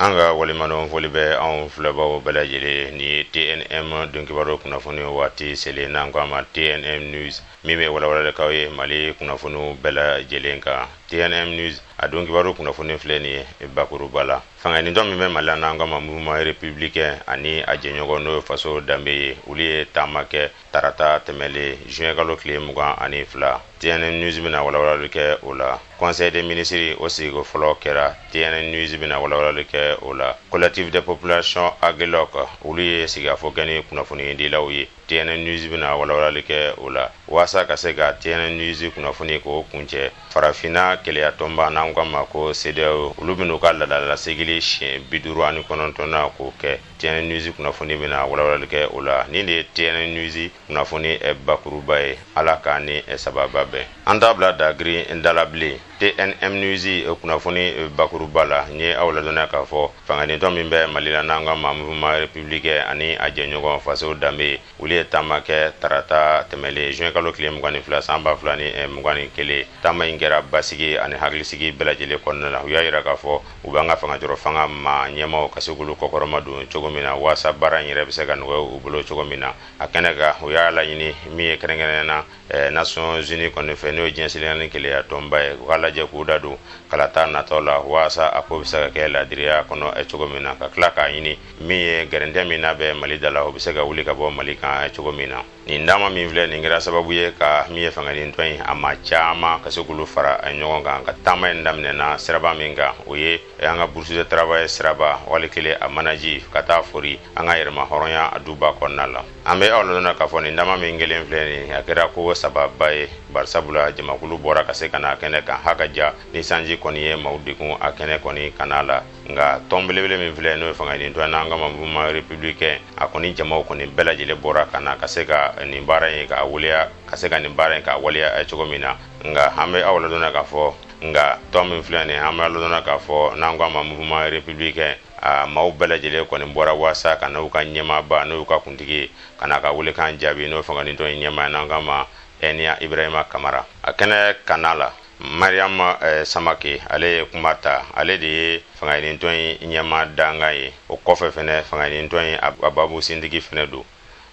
An ka waleɲumandɔn foli bɛ anw filɛbaw bɛɛ lajɛlen. Nin ye TNM donkibaru kunnafoni waati selen, n'an ko a ma TNM News, min bɛ walawalali k'aw ye Mali kunnafoniw bɛɛ lajɛlen kan. TNM News a donkibaru kunnafoni filɛ nin ye bakuruba la. Fangaɲinitɔn min bɛ Mali la, n'an ko a ma Mouvement Républicain, ani a jɛɲɔgɔn, n'o ye Faso Danbe ye, olu ye taama kɛ tarata tɛmɛlen, juin kalo tile 22. TNM News bɛna walawalali kɛ o la. Conseil des ministres, o sigiko fɔlɔ kɛra. TNM News bɛna walawalali kɛ o la. Collectif des populations Aguelhok, olu ye sigikafɔ kɛ ni kunnafonidilaw ye. TNM News bɛna walawalali kɛ o la. Waasa ka se ka TNM News kunnafoni k'o kuncɛ, Farafinna kelenya tɔnba, n'an k'a ma ko CEDEAO, olu bɛn'u ka laadalasigili siɲɛ 59nan k'o kɛ. TNM News kunnafoni bɛna walawalali kɛ o la. Nin de ye TNM News kunnafoni bakuruba ye. Ala k'a ni sababa bɛn. An t'a bila dagirin da la bilen. TNM News kunnafoni bakuruba la, n ye aw ladɔnniya k'a fɔ fangaɲinitɔn min bɛ Mali la, n'an k'a ma Mouvement Républicain, ani a jɛɲɔgɔn Faso Danbe, olu ye taama kɛ tarata tɛmɛlen, juin kalo tile 22, san 2021. Taama in kɛra basigi ani hakilisigi bɛɛ lajɛlen kɔnɔna la. U y'a yira k'a fɔ u b'an ka fangajɔrɔ fanga ma ɲɛmaaw ka se k'olu kɔkɔrɔma don cogo min na, waasa baara in yɛrɛ bɛ se ka nɔgɔya u bolo cogo min na. A kɛnɛ kan, u y'a laɲini min ye kɛrɛnkɛrɛnnenya na Nations Unies kɔni fɛ, n'o ye diɲɛ seleke naani kelenya tɔnba ye, u k'a lajɛ k'u da don kalata natɔ la, waasa a ko bɛ se ka kɛ laadiriya kɔnɔ cogo min na, ka tila k'a ɲini min ye gɛrɛntɛ min n'a bɛ Mali da la, o bɛ se ka wuli ka bɔ Mali kan cogo min na. Nin taama min filɛ nin kɛra sababu ye ka min ye fangaɲinitɔn in a maa caman ka se k'olu fara ɲɔgɔn kan. Ka taama in daminɛna siraba min kan, o ye an ka Bourse de travail siraba, wali kelen a manaji ka taa fori an ka yɛrɛma hɔrɔnya duba kɔnɔna la. An bɛ aw ladɔnniya k'a fɔ nin taama min kelen filɛ nin, a kɛra ko sababa ye, barisabula jamakulu bɔra ka se ka na kɛnɛ kan ha ka ja ni sanji kɔni ye maaw degun a kɛnɛ kɔni kana la. Nka tɔn belebele min filɛ, n'o ye fangaɲinitɔn, n'an k'a ma Mouvement Républicain, a kɔni jamaw kɔni bɛɛ lajɛlen bɔra ka na ka se ka nin baara in k'a waleya, ka se ka nin baara in k'a waleya cogo min na. Nka an bɛ aw ladɔnniya k'a fɔ, nka tɔn min filɛ nin, an bɛ aw ladɔnniya k'a fɔ, n'an k'a ma Mouvement Républicain, a maaw bɛɛ lajɛlen kɔni bɔra waasa ka n'u ka ɲɛmaaba, n'o y'u ka kuntigi ye, ka n'a ka welekan jaabi, n'o fangaɲinitɔn in ɲɛmaa, n'an k'a ma Ɛniya Ibrahima Kamara. A kɛnɛ kana la, Mariam Samake, ale ye kuma ta. Ale de ye fangaɲinitɔn in ɲɛmaa dankan ye. O kɔfɛ fɛnɛ, fangaɲinitɔn in a babu sentigi fɛnɛ don.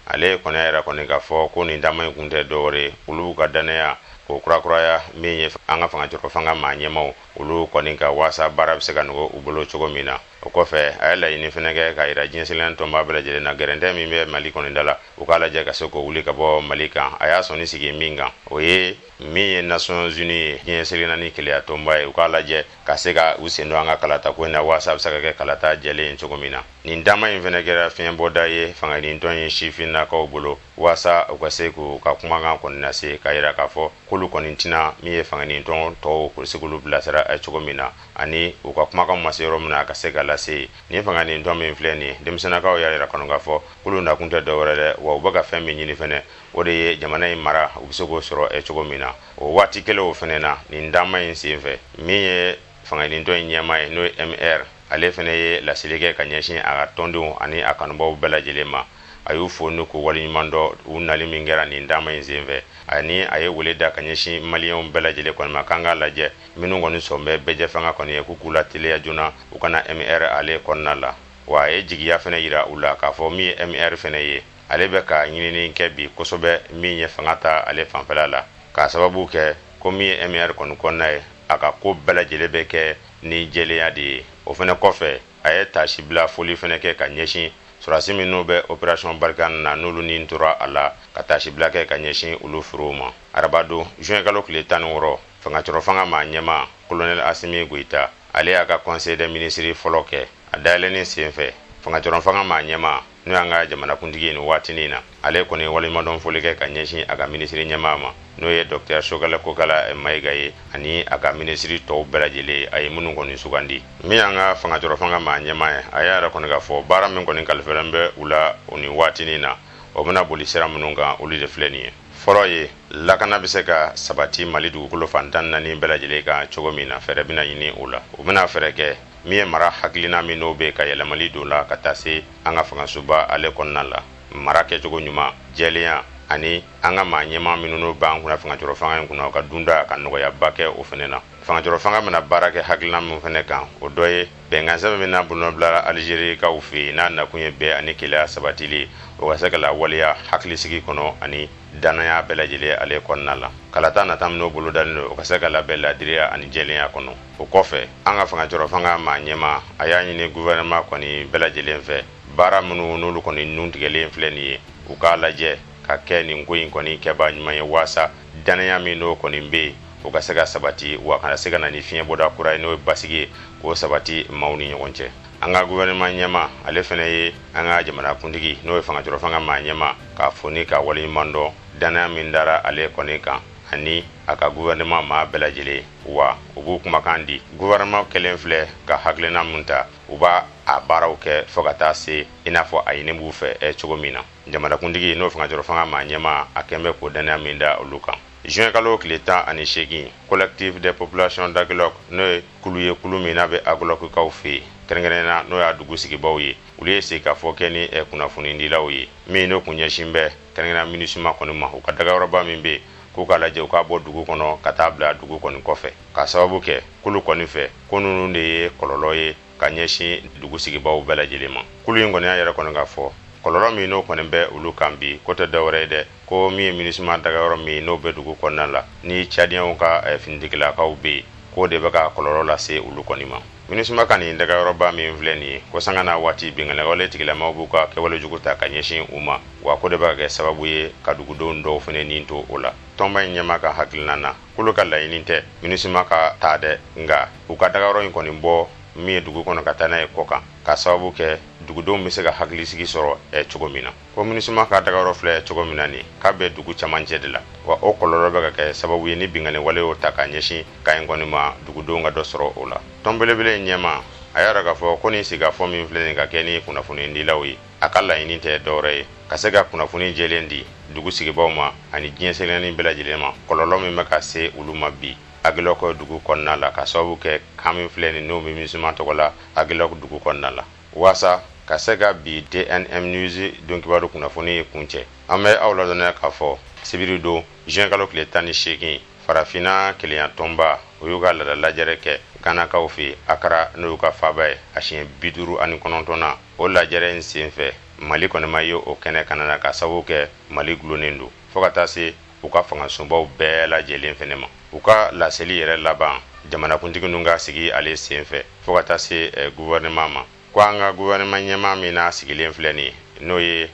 Ale kɔni y'a yira kɔni k'a fɔ ko nin taama in kun tɛ dɔwɛrɛ ye, olu ka dannaya k'o kurakuraya min ye an ka fangajɔrɔ fanga maa ɲɛmaw olu kɔni ka, waasa baara bɛ se ka nɔgɔ u bolo cogo min na. O kɔfɛ, a ye laɲini fɛnɛ kɛ k'a yira diɲɛ seleke tɔnba bɛɛ lajɛlen na, gɛrɛntɛ min bɛ Mali kɔni da la, u k'a lajɛ ka se k'o wuli ka bɔ Mali kan. A y'a sɔnni sigi min kan, o ye min ye Nations Unies ye, diɲɛ seleke naani kelenya tɔnba ye, u k'a lajɛ ka se ka u sen don an ka kalata ko in na, waasa a bɛ se ka kɛ kalata jɛlen ye cogo min na. Nin taama in fɛnɛ kɛra fiɲɛbɔda ye fangaɲinitɔn in sifinnakaw bolo, waasa u ka se k'u ka kumakan kɔni lase, k'a yira k'a fɔ k'olu kɔni tɛna min ye fangaɲinitɔn tɔw k'u se k'olu bilasira cogo min na, ani u ka kumakan ma se yɔrɔ min na, a ka se ka lase. Nin fangaɲinitɔn min filɛ nin ye, denmisɛnnakaw y'a yira kɔni k'a fɔ k'olu nakun tɛ dɔwɛrɛ dɛ, wa u bɛ ka fɛn min ɲini fɛnɛ, o de ye jamana in mara, u bɛ se k'o sɔrɔ cogo min na. O waati kelen o fɛnɛ na, nin taama in senfɛ, min ye fangaɲinitɔn in ɲɛmaa ye, n'o ye MR, ale fɛnɛ ye laseli kɛ ka ɲɛsin a ka tɔndenw ani a kanubaw bɛɛ lajɛlen ma. A y'u fo n'u k'u waleɲuman dɔn u nali min kɛra nin taama in senfɛ, ani a ye wele da ka ɲɛsin maliyɛnw bɛɛ lajɛlen kɔni ma, k'an k'a lajɛ minnu kɔni sɔn bɛ bɛɛjɛ fanga kɔni ye, k'u k'u lateliya joona u kana MR ale kɔnɔna la. Wa a ye jigiya fɛnɛ yira u la k'a fɔ min ye MR fɛnɛ ye, ale bɛ ka ɲinini kɛ bi kosɛbɛ min ye fanga ta ale fanfɛla la, k'a sababu kɛ ko min ye MR kɔni kɔnɔna ye, a ka ko bɛɛ lajɛlen bɛ kɛ ni jɛlenya de ye. O fɛnɛ kɔfɛ, a ye tasibila foli fɛnɛ kɛ ka ɲɛsin sɔrɔdasi minnu bɛ opération Barkhane na, n'olu ni tora a la, ka tasibila kɛ ka ɲɛsin olu furuw ma. Arabadon, juin kalo tile 16, fangacɔrɔ fanga maa ɲɛmaa Colonel Assimi Goïta, ale y'a ka conseil des ministres fɔlɔ kɛ. A dayɛlɛnni senfɛ, fangacɔrɔ fanga maa ɲɛmaa, n'o y'an ka jamanakuntigi ye nin waatinin na, ale kɔni waleɲumandɔn foli kɛ ka ɲɛsin a ka minisiri ɲɛmaa ma, n'o ye docteur Choguel Kokalla Maïga ye, ani a ka minisiri tɔw bɛɛ lajɛlen, a ye minnu kɔni sugandi. Min y'an ka fangacɔrɔ fanga maa ɲɛmaa ye, a y'a yɛrɛ kɔni k'a fɔ baara min kɔni kalifalen bɛ u la o nin waatinin na, o bɛna boli sira minnu kan, olu de filɛ nin ye. Fɔlɔ ye, lakana bɛ se ka sabati Mali dugukolo fan 14 bɛɛ lajɛlen kan cogo min na, fɛɛrɛ bɛna ɲini o la. U bɛna fɛɛrɛ kɛ min ye mara hakilina min n'o bɛ ka yɛlɛmali don la ka taa se an ka fangasoba ale kɔnɔna la, mara kɛcogo ɲuman, jɛlenya. Ani an ka maa ɲɛmaa minnu b'an kunna fangacɔrɔ fanga in kunna, u ka dunda ka nɔgɔyaba kɛ o fana na. Fangacɔrɔ fanga bɛna baara kɛ hakilina min fana kan, o dɔ ye bɛnkan sɛbɛn min n'a bolonɔbilala Alizerikaw fɛ yen, n'a nakun ye bɛn ani kelenya sabatili, o ka se ka lawaleya hakilisigi kɔnɔ ani danaya bɛɛ lajɛlen ale kɔnɔna la. Kalata nata minnu bolodalen don, o ka se ka labɛn laadiriya ani jɛlenya kɔnɔ. O kɔfɛ, an ka fangacɔrɔ fanga maa ɲɛmaa, a y'a ɲini gouvernement kɔni bɛɛ lajɛlen fɛ, baara minnu n'olu kɔni nun tigɛlen filɛ nin ye, u k'a lajɛ ka kɛ nin ko in kɔni kɛbaa ɲuman ye, waasa danaya min n'o kɔni bɛ yen, o ka se ka sabati, wa kana se ka na ni fiɲɛbɔda kura ye, n'o ye basigi ye, k'o sabati maaw ni ɲɔgɔn cɛ. An ka gouvernement ɲɛmaa, ale fana ye an ka jamanakuntigi, n'o ye fangacɔrɔ fanga maa ɲɛmaa, k'a fo ni ka waleɲuman dɔn danaya min dara ale kɔni kan ani a ka gouvernement maa bɛɛ lajɛlen. Wa u b'u kumakan di, gouvernement kɛlen filɛ ka hakilina min ta, u b'a a baaraw kɛ fo ka taa se i n'a fɔ a ɲini b'u fɛ cogo min na. Jamanakuntigi, n'o fangacɔrɔ fanga maa ɲɛmaa, a kɛn bɛ k'o danaya min da olu kan. Juin kalo tile 18, Collectif des populations d'Aguelhok, n'o ye kulu ye, kulu min n'a bɛ Aguelhokkaw fɛ yen, kɛrɛnkɛrɛnnenya n'o y'a dugu sigibaw ye, olu ye sigikafɔ kɛ ni kunnafonidilaw ye, min n'o kun ɲɛsin bɛ kɛrɛnkɛrɛnnenya MINUSMA kɔni ma, u ka dagayɔrɔba min bɛ yen, k'u k'a lajɛ u k'a bɔ dugu kɔnɔ ka taa bila dugu kɔni kɔfɛ, k'a sababu kɛ kulu kɔni fɛ ko ninnu de ye kɔlɔlɔ ye ka ɲɛsin dugu sigibaw bɛɛ lajɛlen ma. Kulu in kɔni y'a yɛrɛ kɔni k'a fɔ kɔlɔlɔ min n'o kɔni bɛ olu kan bi, ko tɛ dɔwɛrɛ ye dɛ, ko min ye MINUSMA dagayɔrɔ min n'o bɛ dugu kɔnɔna la, ni Tchadiens ka finitigilakaw bɛ yen, k'o de bɛ ka kɔlɔlɔ lase olu kɔni ma. MINUSMA ka nin dagayɔrɔba min filɛ nin ye, ko sanga n'a waati binkanniwale tigilamaw b'u ka kɛwale jugu ta ka ɲɛsin u ma, wa ko de bɛ ka kɛ sababu ye ka dugudenw dɔw fana nin to o la. Tɔnba in ɲɛmaa ka hakilina na, k'olu ka laɲini tɛ MINUSMA ka taa dɛ, nka u ka dagayɔrɔ in kɔni bɔ min ye dugu kɔnɔ ka taa n'a ye kɔ kan, ka sababu kɛ dugudenw bɛ se ka hakilisigi sɔrɔ cogo min na. Ko MINUSMA ka dagayɔrɔ filɛ cogo min na nin, k'a bɛ dugu camancɛ de la, wa o kɔlɔlɔ bɛ ka kɛ sababu ye ni binkanni wale y'o ta ka ɲɛsin kan in kɔni ma, dugudenw ka dɔ sɔrɔ o la. Tɔnbelebele in ɲɛmaa, a y'a yira k'a fɔ ko nin sigikafɔ min filɛ nin ka kɛ ni kunnafonidilaw ye, a ka laɲini tɛ dɔwɛrɛ ye ka se ka kunnafoni jɛlen di dugu sigibaw ma ani diɲɛ seleke bɛɛ lajɛlen ma, kɔlɔlɔ min bɛ ka se olu ma bi Aguelhok dugu kɔnɔna la, ka sababu kɛ kan min filɛ nin n'o bɛ MINUSMA tɔgɔ la Aguelhok dugu kɔnɔna la. Waasa ka se ka bi TNM News don kibaru kunnafoni kuncɛ, an bɛ aw ladɔnniya k'a fɔ sibiri don juin kalo tile 18, Farafinna kelenya tɔnba, o y'u ka laada lajɛrɛ kɛ Ganakaw fɛ yen Akara, n'o y'u ka faaba ye, a siɲɛ 59nan. O lajɛrɛ in senfɛ, Mali kɔni ma ye o kɛnɛ kana na, ka sababu kɛ Mali gulonnen don fo ka taa se u ka fangasobaw bɛɛ lajɛlen fɛnɛ ma. U ka laseli yɛrɛ laban jamanakuntigi ninnu ka sigi ale senfɛ fo ka taa se gouvernement ma, ko an ka gouvernement ɲɛmaa min n'a sigilen filɛ nin ye, n'o ye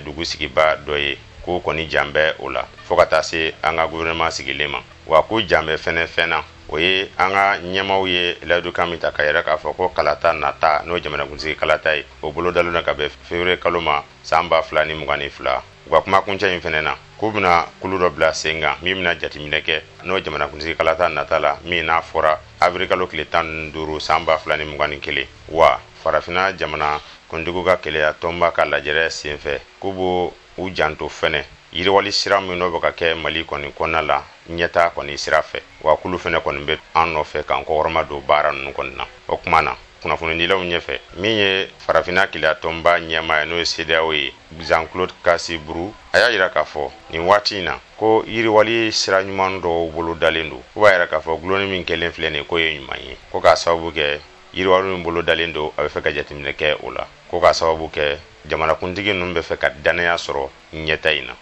dugu sigiba dɔ ye, k'o kɔni jan bɛ o la fo ka taa se an ka gouvernement sigilen ma. Wa ko jan bɛ fɛnɛ fɛn na, o ye an ka ɲɛmaaw ye layidukan min ta ka yɛrɛ k'a fɔ ko kalata nata, n'o ye jamanakuntigi kalata ye, o bolodalen don ka bɛn février kalo ma san 2022. U ka kumakuncɛ in fɛnɛ na, k'u bɛna kulu dɔ bila sen kan min bɛna jateminɛ kɛ n'o jamanakuntigi kalata nata la, min n'a fɔra avril kalo tile 15 san 2021. Wa Farafinna jamana kuntigiw ka kelenya tɔnba ka lajɛrɛ senfɛ, k'u b'o u janto fɛnɛ yiriwali sira min n'o bɛ ka kɛ Mali kɔni kɔnɔna la ɲɛtaa kɔni sira fɛ, wa kulu fɛnɛ kɔni bɛ an nɔfɛ k'an kɔkɔrɔma don baara ninnu kɔni na. O kuma na, kunnafonidilaw ɲɛfɛ, min ye Farafinna kelenya tɔnba ɲɛmaa ye, n'o ye CEDEAO ye, Jean-Claude Kassi Brou, a y'a yira k'a fɔ nin waati in na ko yiriwali sira ɲuman dɔw bolo dalen don. Ko b'a yira k'a fɔ gulonni min kɛlen filɛ nin ye, k'o ye ɲuman ye, ko k'a sababu kɛ yiriwali min bolo dalen don, a bɛ fɛ ka jateminɛ kɛ o la, ko k'a sababu kɛ jamanakuntigi ninnu bɛ fɛ ka danaya sɔrɔ ɲɛta in na.